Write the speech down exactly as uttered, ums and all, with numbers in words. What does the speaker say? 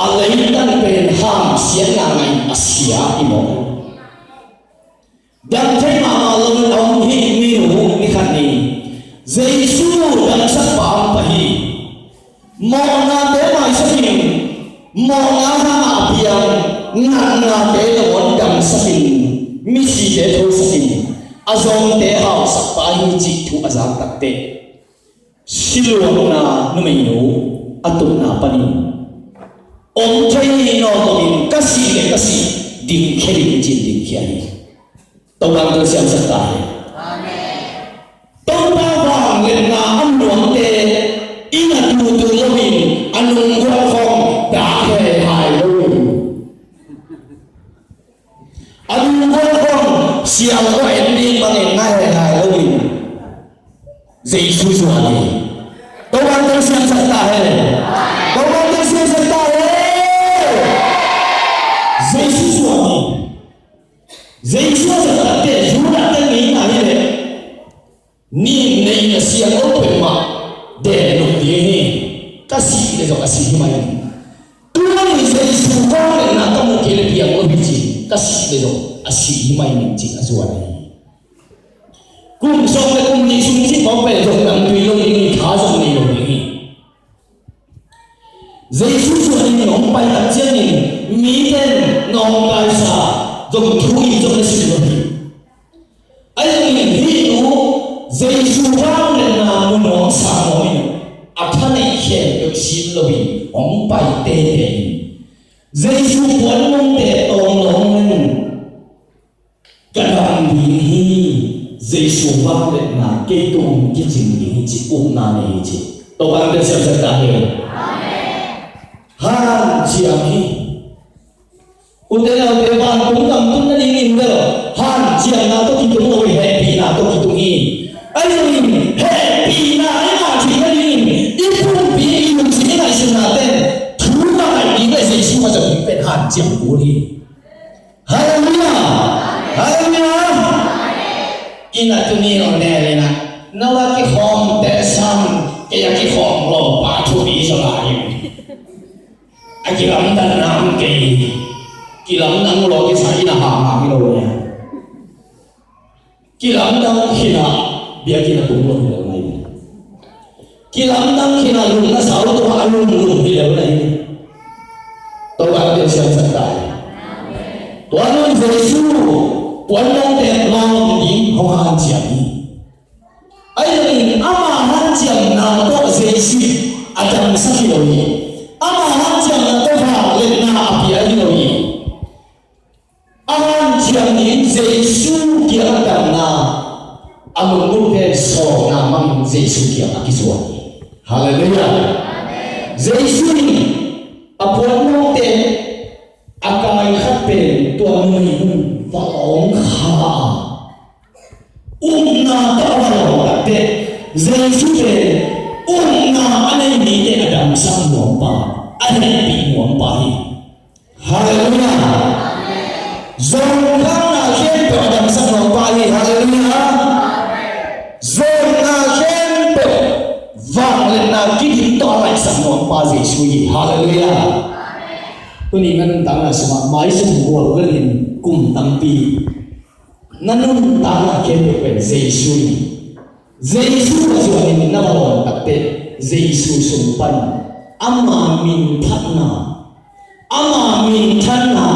A leitan pen hamsiatna ngah in a sia hi mawk hi. Dam thei mahmah lo in a om hi. Minu ni khat ni Jesu damsakpa a om pah hi. Mawhnate maisak in, mawhna hangah a piang natnate nangawn damsak in, misite thosak in, a zongte hausakpa hi cih thu a zak takteh, siluangna numeinu a tutna panin om thei nawn loin ka sih le ka sih dingkhia ding cin dingkhia hi. Topa in tel siamsak ta hi. Topa vangliatna a muangte in a tutu loin a nunggual khawng dak hehai loin, a nunggual khawng sial khawng en ding bangin na hehai loin Jesu zuan hi. Topa in tel siamsak ta hi. Topa in tel siamsak ta hi. Jesu zuan hi. Jesu a zat takteh Judah te ngeina hi leh, nin nei a siang lo peuhmah den luk ding hi. Ka sih le zong a sih hi mai ning. Tuni Jesu vangliatna ka muh kei le piang lo hi ci, ka sih le zong a sih hi mai ning ci a zuan hi. Kum sawm le kum nih sung cih pawl pen zong namtui lo ding hi, tha zong nei lo ding hi. Jesu zuanin nong pai tak ciangin mite in nawngkaisa zong thu in zong na sim lo hi. Ahi zongin hih nu Jesu vangliatna mu nuam sa nuam in a tha neih khempeuh sin loin hong pai tete in Jesu puanmongte tawng lawng in ka dam ding hi, Jesu vangliatna kei tung kicing ding hi ci upna nei hi ci. Topa in bia siamsak ta hi. Hanciam hi. Ute naute, vantung gam tun nadingin bel hanciamna tawh kitung lo hi, hehpihna tawh kitung hi. Ahi zongin hehpihna i ngah theih nadingin i pumpi i lungsim i ngaihsutnate thu ka ngaih ding le Jesu ka zat ding pen hanciam kul hi. Halleluiah! Halleluiah! Inn ah tuni nong nel in ah, no a kikhawm teh sang, kei a kikhawm lo pa thupi zaw lai in. A kilamdanna om kei. Kilamdang lo kisa inn ah hahmah hi lo nia. Kilamdang khin a biakinn a tung lo hi lo nai. Kilamdang khin a lungna sau tung a lunglung hi lo nai. Topa in bia siamsak ta hi. Tua nun Jesu puanmongte lawm ding hong hanciam hi. Ahi zongin ama hanciamna tawh Jesu a damsak hi lo hi. Ama hanciamna tawh vangliatna a pia hi lo hi. A hanciam ding Jesu kiang a damna, a lungmulte sawlna mangin Jesu kiang a kizuan hi. Halleluiah! Jesu in a puanmongte a kai khat pen tua numei hun va awng kha a, upna tawh a va lawng takteh Jesu pen upna a nei mite a damsak nuampa, a hehpih nuampa hi. Halleluiah. Zongkhalna khempeuh a damsak nuampa hi. Halleluiah. Zonna khempeuh vangliatna kidim tawh a laihsak nuampa Jesu hi. Halleluiah. Tuni na nuntakna sungah maizum gualgual in kum tampi na nuntakna khempeuh pen Jesu hi. Jesu a zuanin na va lawm takteh Jesu sung pan ama minthanna, ama minthanna